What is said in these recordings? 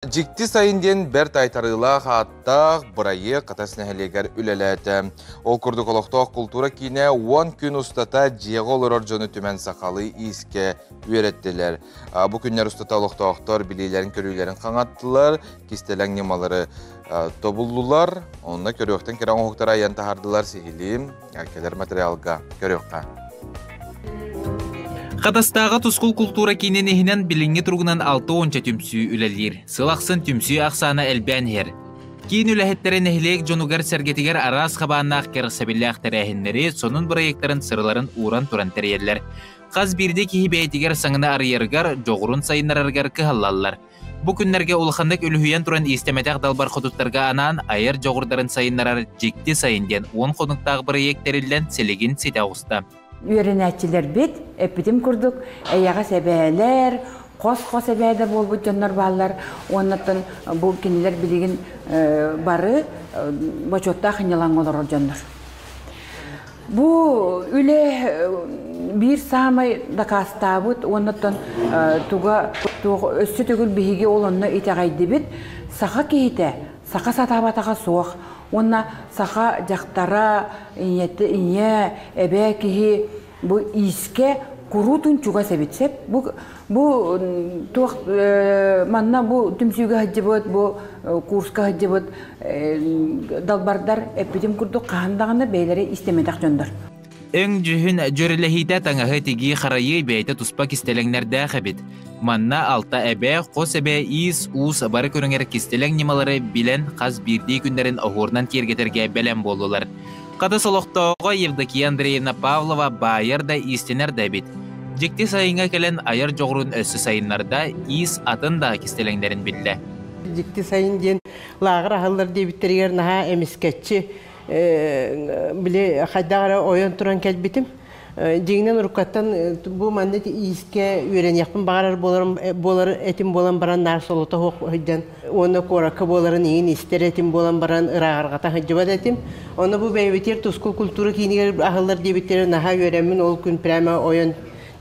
Дьикти сайын диэн бэрт айтарыылаах ааттаах бырайыак Хатас нэһилиэгэр үлэлээтэ. Ол курдук олохтоох култуура киинэ 10 күн устата дьиэҕэ олорор дьону түмэн сахалыы иискэ үөрэттилэр. Бу күннэр устата олохтоохтор билиилэрин-көрүүлэрин хаҥаттылар, кистэлэҥ ньымалары тобуллулар, онно көрүөхтэн кэрэ оҥоһуктары айан таһаардылар сиһилии кэлэр материалга көрүөххэ. Хатастааҕы Тускул култуура киинин иһинэн билиҥҥи туругунан 60 түмсүү үлэлиир. Сыл ахсын түмсүү ахсаана элбээн иһэр. Киин үлэһиттэрэ нэһилиэк дьонугар-сэргэтигэр араас хабааннаах кэрэхсэбиллээх тэрээһиннэри, сонун бырайыактарын сыраларын ууран туран тэрийэллэр. Хас биирдии киһи бэйэтигэр саҥаны арыйарыгар, дьоҕурун сайыннарарыгар кыһаллаллар. Бу күннэргэ улаханнык үлүһүйэн туран иистэмэтэх далбар хотуттарга анаан айар дьоҕурдарын сайыннарар Дьикти сайын диэн 10 хонуктаах бырайыак тэриллэн силигин ситэ оҕуста. Үөрэнээччилэрбит, эппитим курдук, эйэҕэс эбээлэр, хос-хос эбээлэр буолбут дьоннор бааллар. Уоннаттан бу кинилэр билигин бары бочуоттаах ынньалаҥҥа олорор дьоннор. Бу үлэ биир саамай дакаастаабыт уоннаттан туга туох өссө төгүл биһиги ол онно итэҕэйдибит. Саха киһитэ саха сатаабатаҕа суох уонна саха дьахтара ийэтэ ийэ эбээ киһи бу иискэ куруутун чугас эбит сөп бу бу туох манна бу түмсүүгэ сылдьыбыт бу курска сылдьыбыт далбардар эппитим курдук хаһан даҕаны бэйэлэрэ истэмэтэх дьоннор. Өҥ-дьүһүн дьүөрэлэһиитэ таҥаһы тигии харайыы бэйэтэ туспа кистэлэҥнэрдээх эбит. Манна алта эбэ, хос эбэ, иис-уус бары көрүҥэр кистэлэҥ ньымалары билэн хас биирдии күннэрин оһуорунан киэргэтэргэ бэлэм буоллулар. Хатас олохтооҕо Евдокия Андреевна Павлова баайар да иистэнэр да эбит. Дьикти сайыҥҥа кэлэн айар дьоҕурун өссө сайыннарда, иис атын да кистэлэҥнэрин биллэ. Дьикти сайын диэн лааҕыр аһыллар диэбиттэригэр наһаа эмискэччи били хайдах эрэ ойон туран кэлбитим. Дьиҥинэн уруккаттан бу маннык иискэ үөрэниэхпин баҕарар буоларым буолар этим буолан баран наар солото суох сылдьан уонна куоракка буоларын иҥин истэр этим буолан баран ырааҕырҕата сылдьыбат этим. Онно бу бэйэбитигэр Тускул культура киинигэр аһыллар диэбиттэрэ наһаа үөрэммин ол күн прямо ойон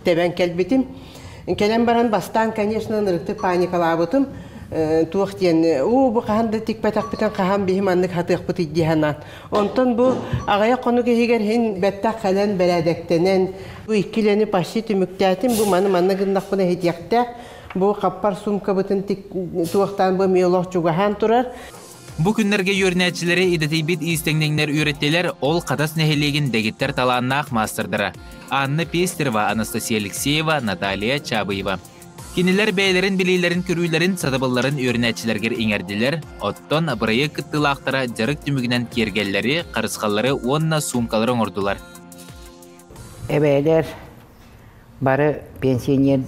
тэбэн кэлбитим. Кэлэн баран бастаан, конечно, ынырыктык паникалаабытым. Туох диэн, уу бу хаһан да тикпэтэхпитин хаһан биһи маннык хатыахпытый дии санаан. Онтон бу аҕыйах хонук иһигэр иһин бэттэх кэлэн бэрээдэктэнэн, бу иккилэни почти түмүктээтим, бу маны манна гыннахпына иһитиэхтээх, бу хаппар суумкабытын туохтаан бу эмиэ олох чугаһаан турар. Бу күннэргэ үөрэнээччилэри идэтийбит иистэҥнэҥнэр үөрэттилэр, ол Хатас нэһилиэгин дэгиттэр талааннаах маастардара Анна Пестерова, Анастасия Алексеева, Наталья Чабыева. Кинилэр бэйэлэрин билиилэрин-көрүүлэрин, сатабылларын үөрэнээччилэргэр иҥэрдилэр, оттон бырайыак кыттыылаахтара дьарык түмүгүнэн киэргэллэри, харысхаллары уонна суумкалары оҥордулар. Эбээлэр бары пенсионер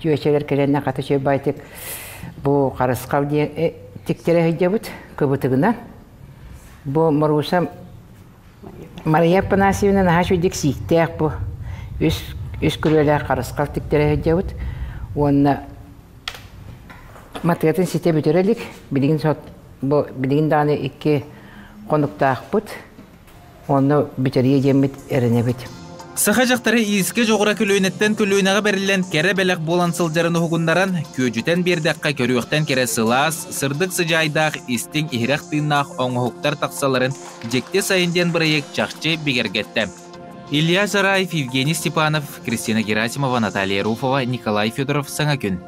түөчэлэр кэлэннэ хата үчүгэй бу харысхал диэн тиктэрэ сылдьабыт кыбытыгынан. Бу Маруса Мария Афанасьевна наһаа үчүгэйдик сииктээх бу үс үс күрүөлээх харысхал тиктэрэ сылдьабыт уонна матыатын ситэ бүтэрэ илик билигин сот бу билигин даҕаны икки хонуктаахпыт Онно бүтэриэ диэммит эрэнэбит. Саха дьахтара иискэ дьоҕура көлүөнэттэн көлүөнэҕэ бэриллэн кэрэ бэлэх буолан сылдьарын уһугуннаран, күөдьүтэн биэрдэххэ көрүөхтэн кэрэ сылаас, сырдык сыдьаайдаах, истиҥ иһирэх тыыннаах оҥоһуктар тахсалларын Дьикти сайын диэн бырайыак чахчы бигэргэттэ. Илья Зараев, Евгений Степанов, Кристина Герасимова, Наталья Руфова, Николай Федоров Саҥа күн.